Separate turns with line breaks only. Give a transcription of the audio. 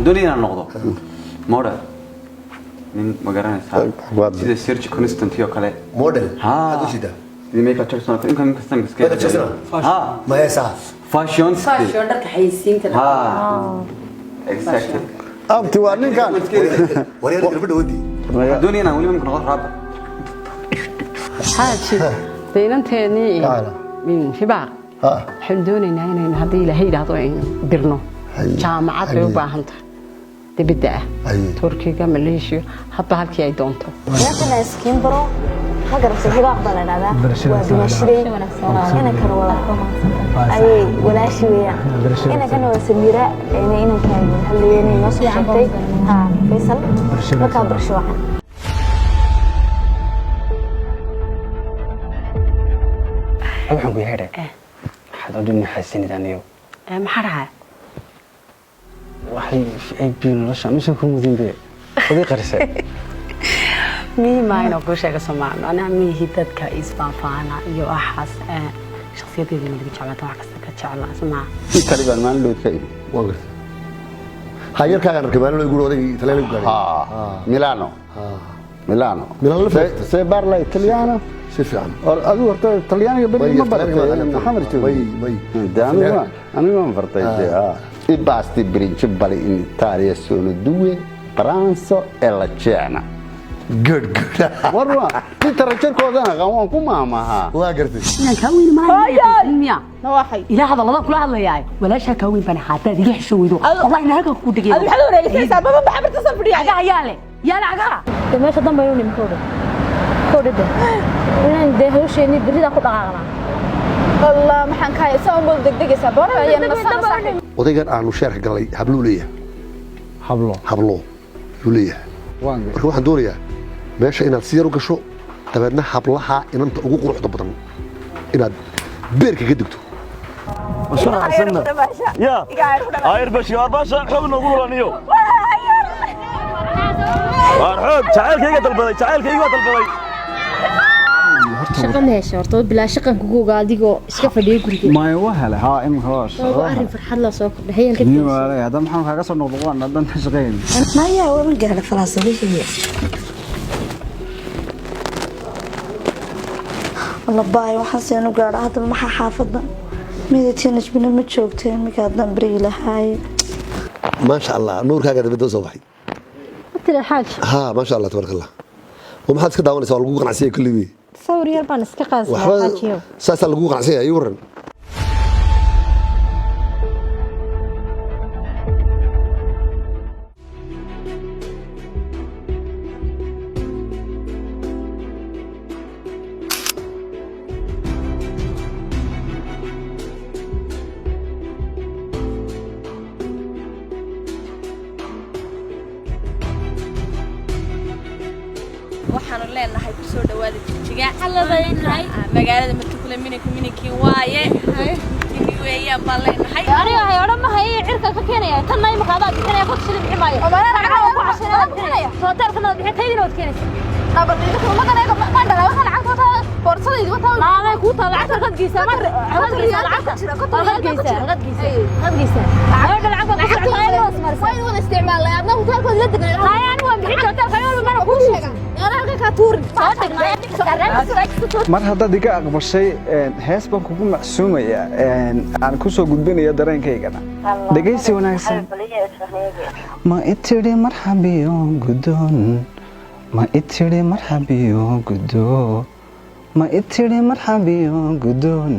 Waxaan doonaya inaan noqdo model, nin ma garanaysaa, sida Serge Constantine oo kale.
Model?
Ha.
Maxaad u jeedaa?
Sida Michael Jackson oo kale, inkan kasta iska
Michael Jackson?
Ha.
Ma heesaa?
Fashion.
Fashion, dharka xayeysiinta.
Ha, exactly.
Abti, waa ninkan.
Waryaar, gabadha wadii.
Waxaan doonaya inaan weliba imika noqdo rapper.
Xaaji, deynanteenii Hibaaq waxaynu doonaynaa inaynu, haddii Ilaahay yidhaahdo, aynu dirno jaamacad. Bay u baahan tahay dibadda ah, Turkiga, Maleeshiya, hadba halkii ay doonto.
Inantana iskiin baro, ma garatay? Hibaaq baa la dhahdaa, waa dumashiday. Inankana wada ayay walaashi weeyaan. Inankana waa Samiira, inankan hadlayeen noo soo sheegtay. Ha, Faysal, markaa barasho wacan.
Waxaan ku yeedhay, waxaad aduu maxaasinid aniyo.
Maxaa dhacay?
Waxay ay biyo nolosha mise ku mudin be odii qarisay.
Muhiim ah inaan kuu sheego Soomaali, anaa miihi dadka isfaanfaana iyo waxaas. Shakhsiyadeeda ma laga jeclaata, wax kasta ka jeclaa somaa.
Itali baan maalin dhow ka imi.
Waa gartay. Ha, yarkaagaan arkay maalin loo guuri, odaygii Talyaaniga ku gaadhay.
Ha, Milano, Milano.
Milano la fadhiistay?
Se parla italiano?
Si fiican.
Adigu horta Talyaaniga beri ma baratay? Maxamed joogay.
May, may.
De anigu waan bartay de. I pasti principali in Italia sono due: pranzo e la cena.
Good, good.
War waa literature-koodana aqaan, waan ku maamahaa.
Waa gartay.
Inaan kaa weyn maaha miya? Ilaa hadallada kula hadlayaa, walaashaa kaa weyn baan. Haddaad iga xisho weydo, wallahi inaan halkan ku dhigay.
Adu maxaad wareegsanaysaa? Baba maxamed san fadhiya.
Cagaha yaa leh, yaa leh cagaha.
De meesha dan baynu nimi, kowdha kowdha de inaan dee hawsheenii berridaa ku dhaqaaqnaa.
Allah, maxaan ka haysaa? Un baad degdegaysaa, boora ayaan nasana saaxiib.
Odaygan aanu sheerka galnay habluu leeyahay.
Hablo?
Hablo yuu leeyahay. Marka waxaan doonayaa meesha inaad si yar u gasho, dabeedna hablaha inanta ugu quruxda badan inaad beerka ka digto.
Ya ayr bashi war baasha xoog noogu lulaniyo, waar xoog jacaylkayga dalbaday, jacaylkayga dalbaday.
Shaqo ma hesha horta? Bilaa shaqan kugu ogaa adigoo iska fadhiya guriga.
Maya, waa helay, haa, imika waa.
Waa arrin farxad la soo kordhay hayanka.
Niyo waalay, hadda maxaan kaaga soo noqdo haddaan ka shaqeyn?
Maya, waa gaadha falaasafihii. Wallahi waxaan seen u gaadha hadda? Maxaa xaafadda midatii Najmina ma joogto iminka, haddaan barigi lahaay.
Maasha Allah, nuurkaaga dabadda soo baxay.
Tiri xaaj.
Ha, maasha Allah, tabaraka Allah. Oo maxaad iska daawanaysaa? Waa lagu qanacsiyay kulli.
Sawir yar baan iska qaadsanaa.
Waxba.
Xaajiyo.
Saasaa lagu qanacsiyay, ii waran.
Waxaanu leenahay kusoo dhawaada Jigjiga, magaalada Matukula, minanka minankii waaye, tini weeyaan baan leenahay.
Aniga hay odhan ma haye, cirka ka keenaya tanna imika adaa bixinaya, kod shilin bixi maayo. Lacagaha ku cashanada bixinaya, hoteelkana waad bixin, taydina waad keenaysa. Laalay kuu taa lacagta, halkaad geysaa, halkaad geysaa lacagta, halkaad geysaa, halkaad geysaa, halkaad geysaa. Gabadha lacagta ku socota ayada waa ismarisa. Haya, anigu waan bixin hoteelka, anigu mana kuu sheegan. Soo tag.
Mar haddaad iga aqbashay, hees baan kugu macsuumaya, aan ku soo gudbinaya dareenkaygana. Dhegaysi wanaagsan. Ma itidhi marxabiyo gudoon, ma itidhi marxabiyo gudo, ma itidhi marxabiyo gudoon.